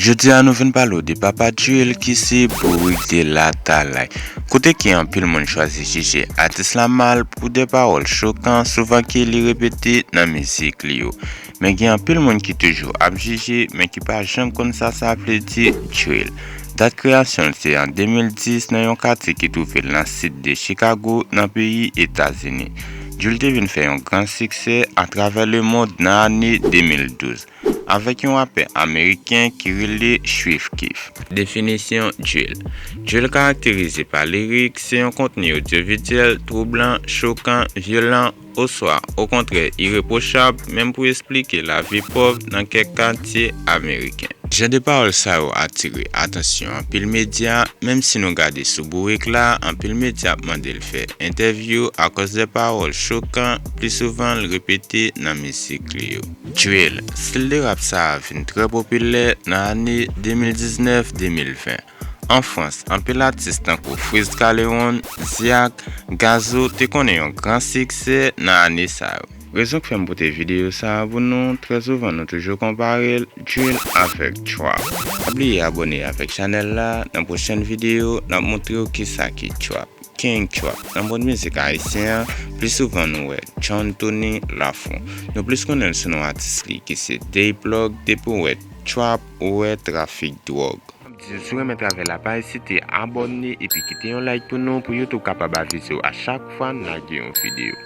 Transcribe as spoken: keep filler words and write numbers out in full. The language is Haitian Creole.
Jodi a nou vin pale w de Papa Drill ki se bourik de latalay. Kote ke anpil moun chwazi jije atis la mal pou de pawòl chokan souvan ke li repete nan mizik li yo. Men gen anpil moun ki toujou ap jije, men ki pa janm konn sa sa vle di drill. Dat kreyasyon l se an de mil dis nan yon katye ki twouve l nan sid de Chicago nan peyi Etazini. Drill te vin fè yon gran siksè atravè lemond nan ane de mil douz avèk yon rapè ameriken ki rele Chief Keef. Definisyon drill. Drill karakterize pa lirik, se yon kontni odyovizyèl twoublan, chokan, vyolan, oswa, okontrè, irepwochab, menm pou esplike lavi pòv nan kèk katye ameriken. Jan de pawòl sa yo atire atansyon anpil medya, menm si nou gade sou bourik la, anpil medya ap mande l fè entèvyou akòz de pawòl chokan, pli souvan l repete nan mizik li yo. Drill, stil de rap sa a vin trè popilè nan ane de mil diznèf de mil ven. An Frans, anpil atis tankou Freez Callewon, Ziak, Gazo te konnen yon gran siksè nan ane sa yo. Rezon k fè m pote videyo sa a pou nou, trè souvan nou toujou konpare drill avèk trap. Pa bliye abòne avèk chanèl la, nan pwochèn videyo, n ap montre w kisa ki trap. King Trap. Nan mond mizik ayisyen an, pli souvan nou wè John Tony Lafon. Nou plis konnen l sou non atis li ki se Dayplug, depi w wè trap, ou wè trafik dwòg. M ap di w, si w renmen travay la, pa ezite abòne epi kite yon like pou nou, pou YouTube kapab avize w a chak fwa n lage yon videyo.